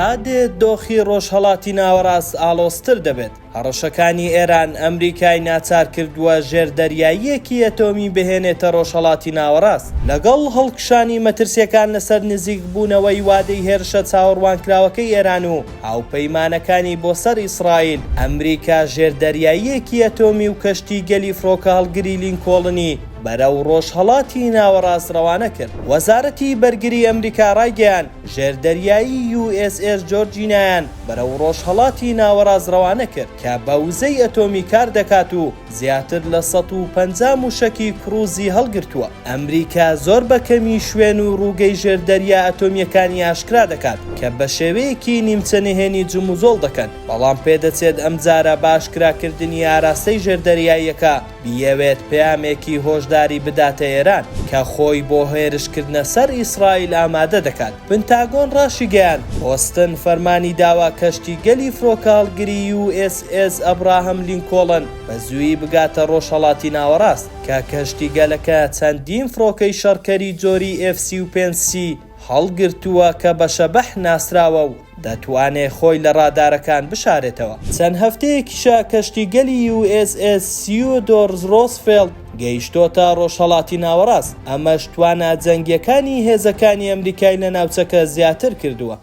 تا دێت دۆخی ڕۆژهەڵاتی ناوەڕاست ئاڵۆزتر دەبێت، هەڕەشەکانی ئێران ئەمریکای ناچار کردووە ژێردەریاییەکی ئەتۆمی بهێنێتە ڕۆژهەڵاتی ناوەڕاست، لەگەڵ هەڵکشانی مەترسییەکان لەسەر نزیکبوونەوەی وادەی هێرشە چاوەڕوانکراوەکەی ئێران و هاوپەیمانەکانی بۆ سەر ئیسرائیل، ئەمریکا ژێردەریاییەکی ئەتۆمی و کەشتیگەلی فڕۆکەهەڵگری لینکۆڵنی بەرەو ڕۆژهەڵاتی ناوەڕاست ڕەوانە کرد. وەزارەتی بەرگری ئەمریکا ڕایگەیاند، ژێردەریایی یو ئێس ئێس جۆرجینایان بەرەو ڕۆژهەڵاتی ناوەڕاست ڕەوانە کرد کە بە وزەی ئەتۆمی کار دەکات و زیاتر لە 150 موشەکی کڕوزی هەڵگرتووە. ئەمریکا زۆر بە کەمی شوێن و ڕووگەی ژێردەریا ئەتۆمییەکانی ئاشکرا دەکات کە بە شێوەیەکی نیمچە نهێنی جموجۆڵ دەکەن، بەڵام پێدەچێت ئەمجارە بە ئاشکراکردنی ئاراستەی ژێردەریاییەکە بیەوێت پەیامێکی هۆشداری بداتە ئێران کە خۆی بۆ هێرشکردنە سەر ئیسرائیل ئامادە دەکات. پنتاگۆن ڕاشیگەیاند، ئۆستن فەرمانی داوە کەشتیگەلی فرۆکەهەڵگری یو ئێس ئێس ئەبراهام لینکۆڵن بە زوویی بگاتە ڕۆژهەڵاتی ناوەڕاست، کە کەشتیگەلەکە چەندین فڕۆکەی شەڕکەری جۆری ئێف 35 سی هەڵگرتووە کە بە شەبەح ناسراوە و دەتوانێ خۆی لە ڕادارەکان بشارێتەوە. چەند هەفتەیەکیشە کەشتیگەلی یو ئێس ئێس سیۆدۆر ڕۆزفێڵت گەیشتۆتە ڕۆژهەڵاتی ناوەڕاست، ئەمەش توانا جەنگییەکانی هێزەکانی ئەمریکای لە ناوچەکە زیاتر کردووە.